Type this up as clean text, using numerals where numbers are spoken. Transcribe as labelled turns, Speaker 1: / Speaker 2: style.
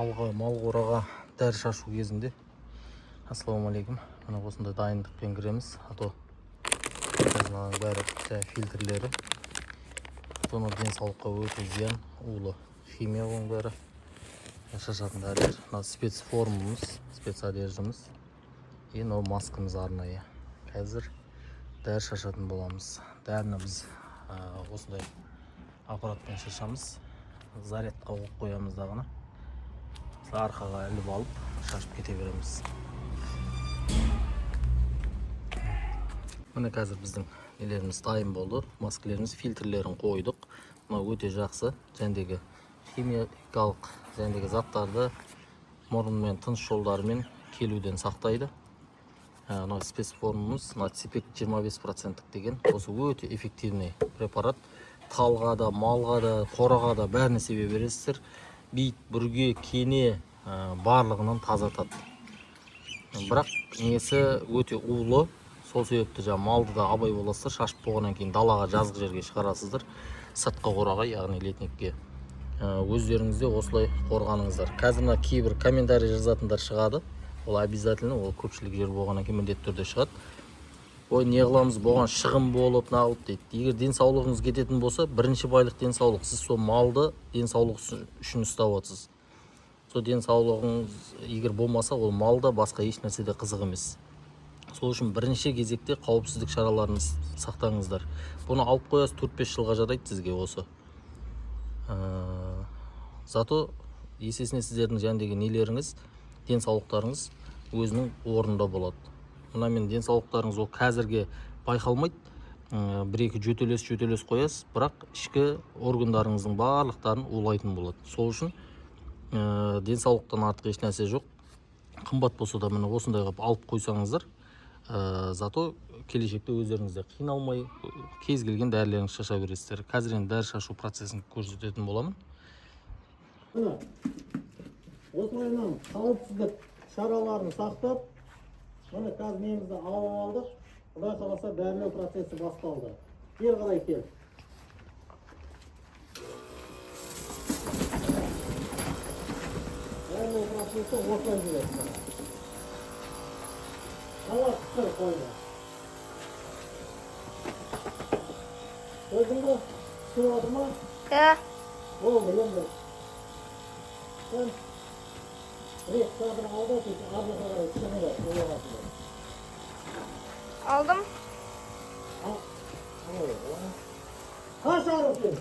Speaker 1: Малға, мал қораға дәрі шашу кезінде, ассалаумағалейкум, міне осындай дайындықпен кіреміз. А то мынаның бәрі жаңағы фильтрлері, соны денсаулыққа өте зиян, улы химия оның бәрі. Шашатын дәрілер, мына спецформамыз, спецодеждамыз и мынау маскамыз арнайы. Қазір дәрі шашатын боламыз. Дәріні біз осындай аппаратпен шашамыз, зарядқа қойып қоямыз дағыны арқаға іліп алып шашып кете береміз. Міне қазір біздің нелеріміз дайын болды, маскілеріміз, фильтрлерін қойдық. Мынау өте жақсы, жәндегі химиялық жәндегі заттарды мұрын мен тыныс жолдарымен келуден сақтайды. Мынау спецформамыз, мына Ципек 25% деген осы өте эффективный препарат. Талға да, малға да, қораға да бәріне себе бересіздер. Бит, бүрге, кене, барлығынан тазартады. Бірақ несі өте улы, сол себепті жаңа малды да абай боласыздар. Шашып болғаннан кейін далаға, жазық жерге шығарасыздар, сыртқы қораға, яғни летникке. Өздеріңіз де осылай қорғаныңыздар. Қазір мына кейбір комментарий жазатындар шығады, ол обязательно, ол көпшілік жер болғаннан кейін міндетті түрде шығады. Ой, не қыламыз, бұған шығын болып неғылып дейді. Егер денсаулығыңыз кететін болса, бірінші байлық денсаулық. Сіз сол малды денсаулық үшін ұстап отырсыз. Сол денсаулығыңыз егер болмаса, ол мал да, басқа еш нәрсе де қызық емес. Сол үшін бірінші кезекте қауіпсіздік шараларын сақтаңыздар. Бұны алып қоясыз, 4-5 жылға жарайды сізге осы. Зато есесіне сіздердің жәндегі нелеріңіз, денсаулықтарыңыз өзінің орнында болады. Мына мен денсаулықтарыңыз ол қазірге байқалмайды. Бір-екі жөтелес жөтелес қоясыз, бірақ ішкі органдарыңыздың барлықтарын улайтын болады. Сол үшін денсаулықтан артық еш нәрсе жоқ. Қымбат болса да міне осындай қылып алып қойсаңыздар, зато келешекте өздеріңіз де қиналмай кез келген дәрілеріңізді шаша бересіздер. Қазір енді дәрі шашу процесін көрсететін боламын.
Speaker 2: Міне осылайынан қауіпсіздік шараларын сақтап, міне қазір немізді алып алдық. Құдай қаласа, дәрілеу процесі басталды. Бері қарай кел. Дәрілеу процесі осылай жүреді. Міне. Ала қысыр қойды. Көрдің бе? Түсіп жатыр ма?
Speaker 3: Иә.
Speaker 2: Болды енді. Сен бір кадр ал да, сөйтіп ар жаққа қарай түсіріңдер, ойлағансыңдар.
Speaker 3: Алдым.
Speaker 2: Ал, ала бер, ала. Қаш ары сен.